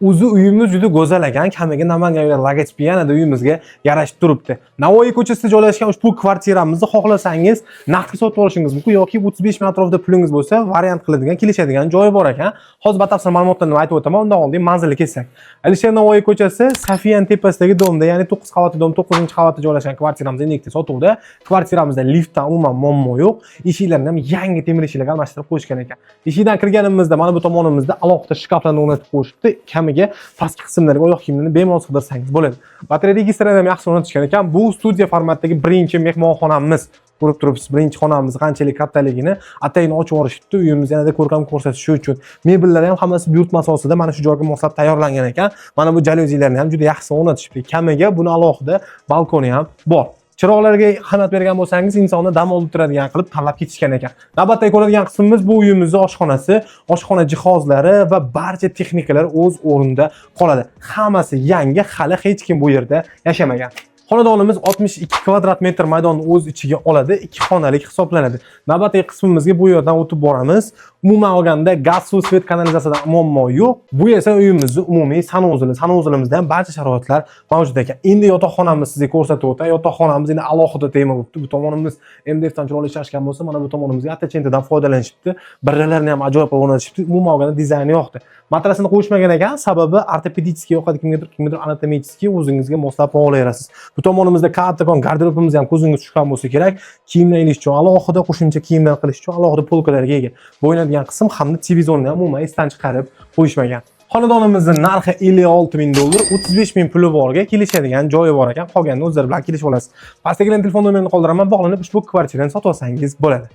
O'zi uyimiz juda go'zal ekan. Kamiga Namangan uylar logotipi yanada uyimizga yarashib turibdi. Navoiy ko'chasida joylashgan ushbu kvartiramizni xohlasangiz naqdga sotib olishingiz mumkin yoki 35 ming atrofida pulingiz bo'lsa, variant qiladigan, kelishadigan joyi bor ekan. Hozir batafsil ma'lumotlarni aytib o'taman. Undan oldin manzilga kelsak. Alisher Navoiy ko'chasi, Safiyan tepasidagi дом da, ya'ni 9 qavatli дом 9-qavatda joylashgan kvartiramiz endilikda sotuvda. Kvartiramizda liftdan umuman muammo yo'q. Eshiklarni ham yangi temir eshiklarga almashtirib qo'yishgan ekan. Eshikdan kirganimizda mana bu tomonimizda alohida shkaflarni o'rnatib qo'yishibdi. Kamiga pastki qismlarga oyoq kiyimlarni bemalol sig'dirsangiz bo'ladi. Batareya registrlarni ham yaxshi o'rnatishgan ekan. Bu studiya formatdagi birinchi mehmonxonamiz. Ko'rib turibsiz birinchi xonamiz qanchalik kattaligini, atayin ochib yuborishibdi uyimizni yanada ko'rkam ko'rsatishi uchun. Mebellar ham hammasi buyurtma asosida mana shu joyga moslab tayyorlangan ekan. Mana bu jalyuzilarni ham juda yaxshi o'rnatishibdi. Kamiga buni alohida balkoni ham bor. Chiroqlarga ahamiyat bergan bo'lsangiz, insonni dam olib turadigan qilib tanlab ketishgan ekan. Navbatdagi ko'radigan qismimiz bu uyimizni oshxonasi. Oshxona jihozlari va barcha texnikalar o'z o'rnida qoladi. Hammasi yangi, hali hech kim bu yerda yashamagan. Xonadonimiz 62 kvadrat metr maydonni o'z ichiga oladi, ikki xonalik hisoblanadi. Navbatdagi qismimizga bu yerdan o'tib boramiz. Umuman olganda gaz, suv, свет, kanalizatsiyadan muammo yo'q. Bu esa uyimizni umumiy санузел i. Санузел imizda ham barcha sharoitlar mavjud ekan. Endi yotoqxonamiz sizga ko'rsatib o'tay. Yotoqxonamiz endi alohida tema bo'libdi. Bu tomonimiz MDF dan chiroyli ishlashgan bo'lsa, mana bu tomonimizga Attachentadan foydalanishibdi. Biralarni ham ajoyib qilib o'rnatishibdi. Umuman olganda dizayni yoqdi. Matrasini qo'yishmagan ekan, sababi ортопедический yoqadi kimgadir, kimgadir anatomический, o'zingizga moslab olaverasiz. Bu tomonimizda kattakon garderobimiz ham ko'zingiz tushgan bo'lsa kerak. Kiyimlar ilish uchun alohida, qo'shimcha kiyimlar qilish uchun alohida polkalarga ega. Bo'ynadigan qism hamda televizorni ham umuman esdan chiqarib qo'yishmagan. Xonadonimizni narxi 56 ming dollar, 35 ming puli borga kelishadigan joyi bor ekan. Qolganini o'zlari bilan kelishib olasiz. Pastdagilarning telefon nomerini qoldiraman, bog'lanib ushbu kvartirani sotib olsangiz bo'ladi.